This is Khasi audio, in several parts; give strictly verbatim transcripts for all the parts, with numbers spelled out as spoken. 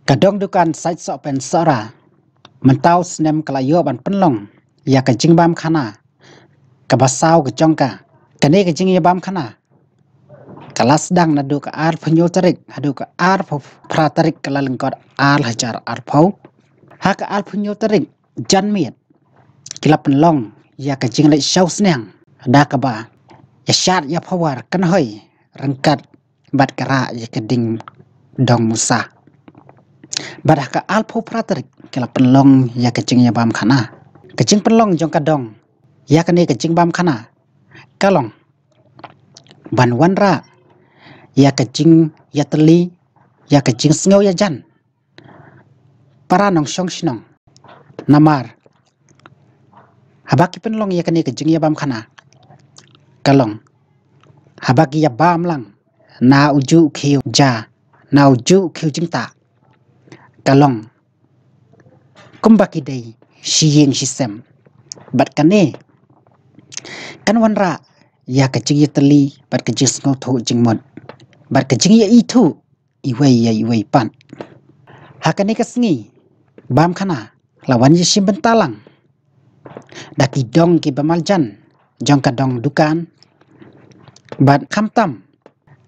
Ka dong dukan Sait Sohpen Sohra mynta u snem ka la ïoh ban pynlong ïa ka jingbam khana kaba saw ka jong ka. Kane ka jingïabam khana ka la sdang naduh ka arphew hynñiew tarik haduh ka arphew phra tarik Kyllalyngkot ar hajar arphew. Ha ka arphew hynñiew tarik janmiet ki la pynlong ïa ka jingleit shaw sniang da kaba ïa shad ïa pawar kynhoi ryngkat bad ka rah ïa ka ding dong musa. Bad ha ka arphew phra tarik ki la pynlong ïa ka jingïabam khana. Ka jingpynlong jong ka dong ïa kane ka jingbam khana ka long ban wanrah ïa ka jingïatylli ïa ka jingsngew ïajan para nongshong shnong. Namar haba ki pynlong ïa kane ka jingïabam khana ka long haba ki ïabam lang na u juh khiew ja, na u juh khiew jingtah ka long kumba ki dei shi ïing shi sem. Bad kane kan wanrah ïa ka jingïatylli bad ka jingsngewthuh jingmut bad ka jingïaithuh iwei ïa iwei pat. Ha kane ka sngi bam khana la wan ïashim bynta lang da ki dong kiba marjan jong ka dong dukan bad khamtam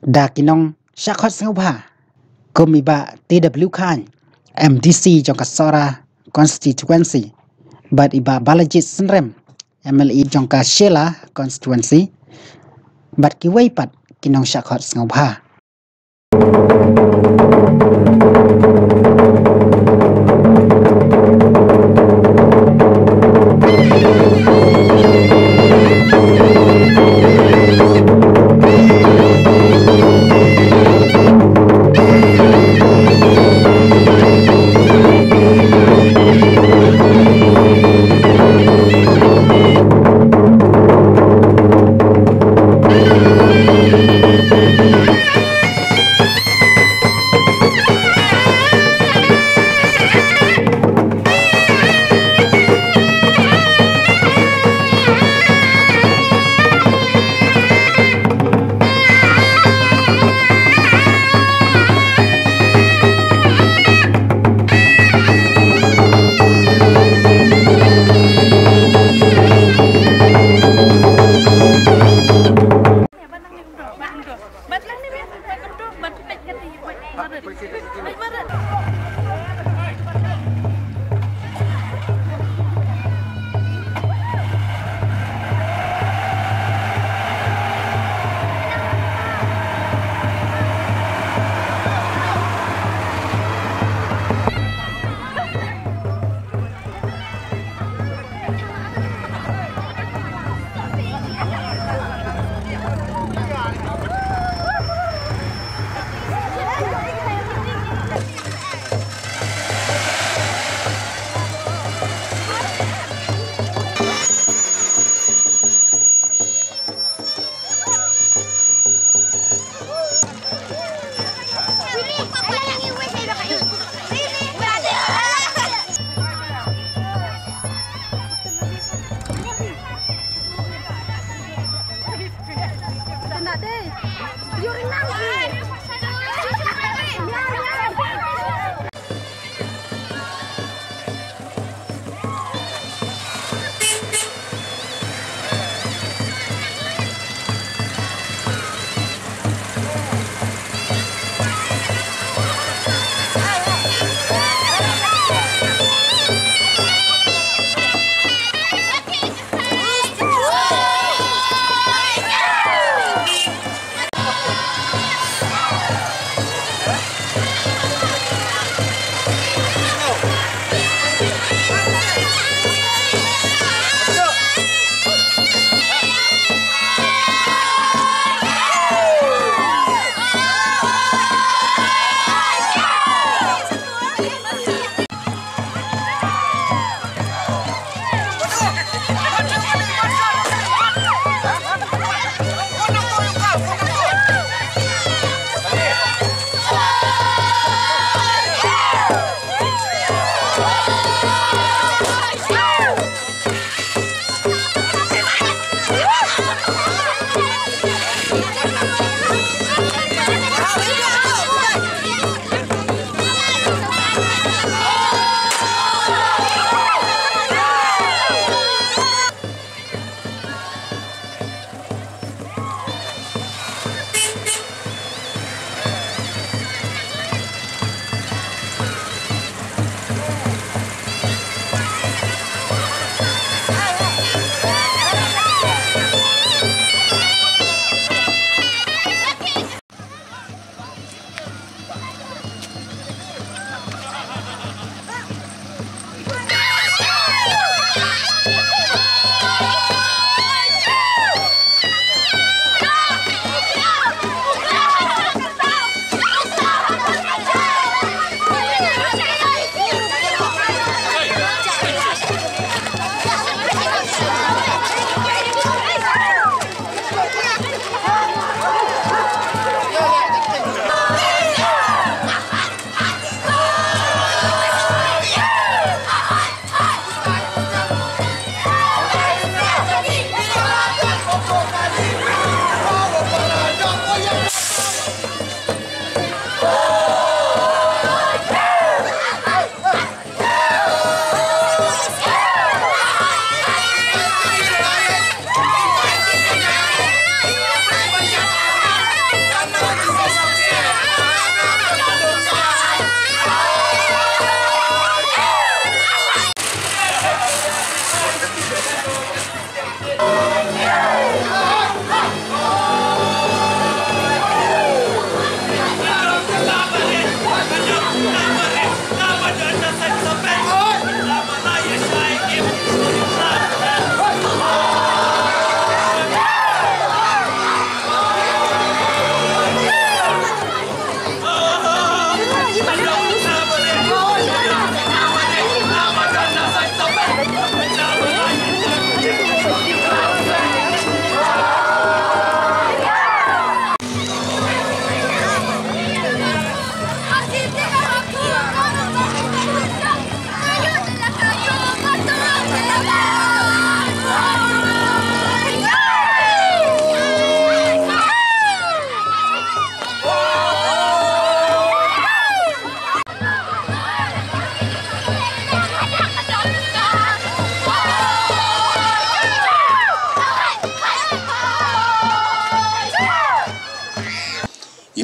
da ki nongshah khot sngewbha kum i Bah T W Chyne, M D C jong ka Sohra constituency, bad i Bah Balajied Synrem, M L A jong ka Shella constituency, bad kiwei pat ki nongshah khot sngewbha.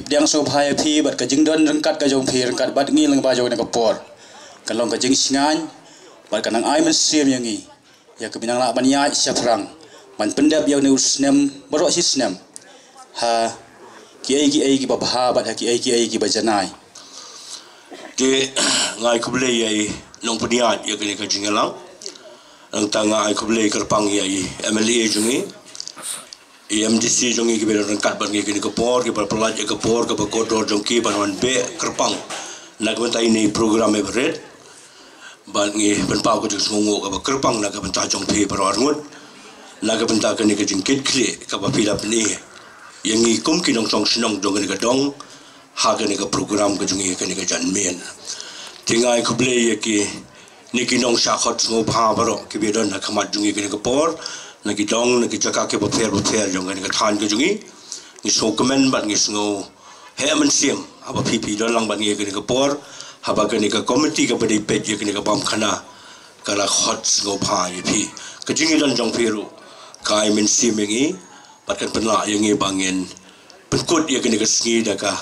Pdiang sngewbha ïa phi bad ka jingdon ryngkat ka jong phi ryngkat bad ngi lyngba jong kane ka por ka long ka jingshngaiñ bad ka nang ai mynsiem ïa ngi ïa ka bynta nang lah ban ïaid shaphrang ban pyndep ïa une u snem baroh shi snem ha ki ei ki ei kiba bha bad ha ki ei ki ei kiba janai. Te nga ai khublei ïa i nongpynïaid ïa kane ka jingïalang. Nangta nga ai khublei kyrpang ïa i M L A jong ngi, i M D C jong ngi kiba don ryngkat bad ngi kane ka por, kiba pynlait ïa ka por kaba kordor jong ki ban wan beh kyrpang na ka bynta ine i program iba rit. Bad ngi pynpaw ka jingsngewnguh kaba kyrpang na ka bynta jong phi baroh arngut na ka bynta kane ka jingkitkhlieh kaba phi la pyni ïa ngi kum ki nongshong shnong jong kane ka dong ha kane ka program ka jong ngi kane ka janmiet. Te nga ai khublei ïa kine ki nongshah khot sngewbha baroh kiba don ha khmat jong ngi kane ka por, na ki dong na ki jaka kiba pher ba pher jong kane ka thaiñ ka jong ngi. Ngi sngewkmen bad ngi sngewheh mynsiem haba phi phi don lang bad ngi kane ka por, haba kane ka komiti kaba dei peit ïa kane ka bam khana ka la khot sngewbha ïa phi. Ka jingïadon jong phi ruh ka ai mynsiem ïa ngi bad kan pynlah ïa ngi ba ngin pynkut ïa kane ka sngi da ka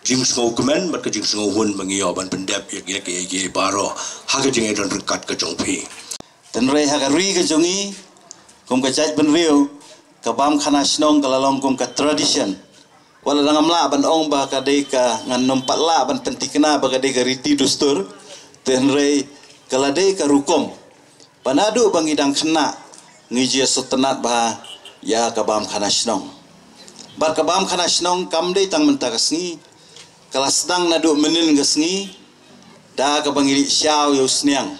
jingsngewkmen bad ka jingsngewhun ba ngi ïoh ban pyndep ïa ki ei ki ei baroh ha ka jingïadon ryngkat ka jong phi. Tynrai ha ka ri ka jong ngi kum ka jaitbynriew, ka bam khana shnong ka la long kum ka tradition. Wat la dang ngam lah ban ong ba ka dei ka, ngan nym pat lah ban pynthikna ba ka dei ka riti dustur, tynrai ka la dei ka rukom ba naduh ba ngi dang khynnah ngi ju sngewtynnat bha ïa ka bam khana shnong. Bad ka bam khana shnong kam dei tang mynta ka sngi, ka la sdang naduh mynnin ka sngi da kaba ngi leit sha ïa u sniang.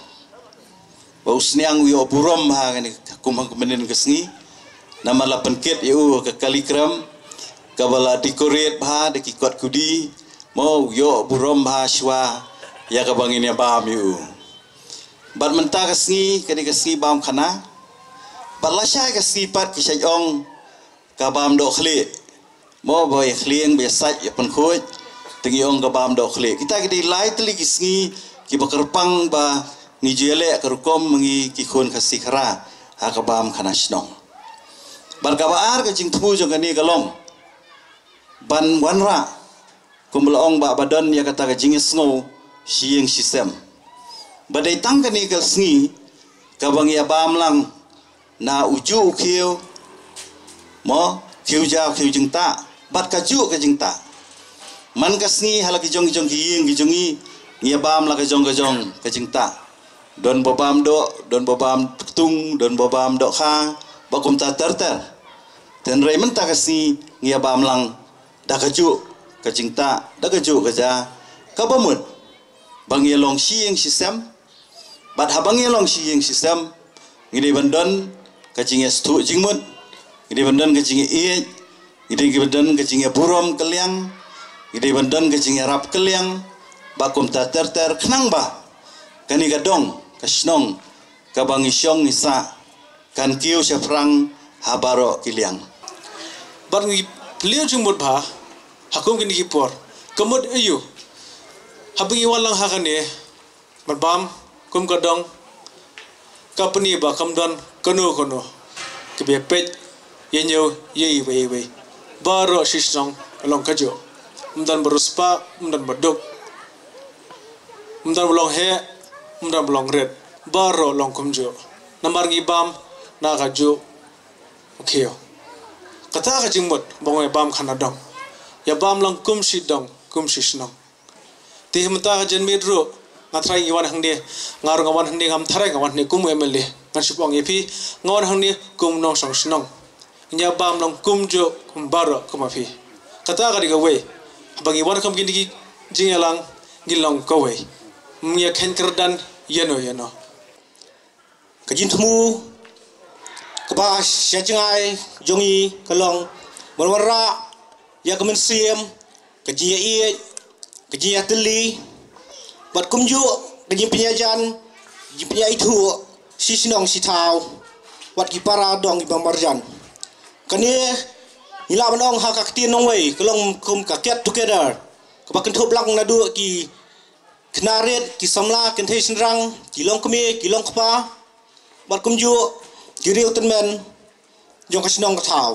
Ba u sniang u ïoh burom ha kane kum ha mynnin ka sngi. Namar la pynkit ïa u ka kali krem kaba la decorate bha da ki kot kudi, mo, u ïoh burom bha shuwa ïa kaba ngin ïa bam ïa u. Bad mynta ka sngi ka dei ka sngi bam khana. Bad lashai ka sngi pat ki shait ong ka bam doh khlieh. Mo, ba ïa khlieng ba ïa sait ïa pynkhuid, te ngi ong ka bam doh khlieh. Kita ki dei lai tylli ki sngi kiba kyrpang ba ngi ju ïaleh ka rukom ma ngi ki khun Khasi Khara ha ka bam khana shnong. Bad kaba ar ka jingthmu jong kane ka long ban wanrah kumba la ong ba ba don ïa kata ka jingïasngew shi ïing shi sem. Ba dei tang kane ka sngi kaba ngi ïa bam lang na u juh u khiew, mo, khiew ja khiew jingtah bad ka juh ka jingtah. Man ka sngi ha la ki jong ki jong ki ïing ki jong ngi ngi ïa bam la ka jong ka jong ka jingtah. Don ba bam doh, don ba bam ktung, don ba bam doh kha, ba kumta ter ter. Tynrai mynta ka sngi ngi ïa bam lang da ka juh ka jingtah, da ka juh ka ja, kaba mut ba ngi ïa long shi ïing shi sem. Bad haba ngi ïa long shi ïing shi sem, ngi dei ban don ka jingïasngewthuh jingmut, ngi dei ban don ka jingïaieit, ngi dei ban don ka jingïaburom kylliang, ngi dei ban don ka jingïarap kylliang, ba kumta ter ter khnang ba kane ka dong ka shnong kaba ngi shong ngi sah kan kiew shaphrang ha baroh ki liang. Bad ngi plie jingmut bha ha kum kine ki por, ka mut aïu haba ngi wan lang ha kane ban bam kum ka dong, ka pyni ba kam don kano kano kaba ïa peit ïa ñiew ïa iwei ïa iwei. Baroh shi shnong long kajuh. Ym don ba riewspah, ym don ba duk, ym don ba long heh, ym don ba long rit. Baroh long kumjuh namar ngi bam na ka juh u khiew. Kata ka jingmut ba ngi bam khana dong, ïa bam lang kum shi dong kum shi shnong. Te mynta ka janmiet ruh nga tharai ngi wan hangne, nga ruh nga wan hangne, ngam tharai nga wan hangne kum u M L A, ngan shu ong ïa phi, nga wan hangne kum u nongshong shnong. Ngi ïa bam lang kumjuh kum baroh kum ma phi. Kata ka dei kawei, haba ngi wan kum kine ki jingïalang ngi long kawei, ym ngi ïa kheiñ kyrdan ïano ïano. Ka jingthmu kaba sha jngai jong ngi ka long ban wanrah ïa ka mynsiem, ka jingïaieit, ka jingïatylli, bad kumjuh ka jingpynïajan, jingpynïaithuh shi shnong shi thaw, wat ki para dong kiba marjan. Kane ngi lah ban ong ha ka ktien nongwei ka long kum ka get together kaba kynthup lang naduh ki khynnah rit, ki samla kynthei shynrang, ki longkmie ki longkpa, bad kumjuh ki riew tymmen jong ka shnong ka thaw.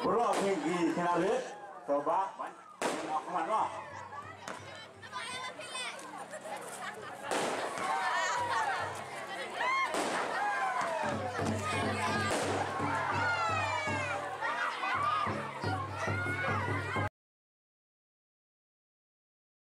Bro, thank you, Kinarit. Coba, man. Come on, come on.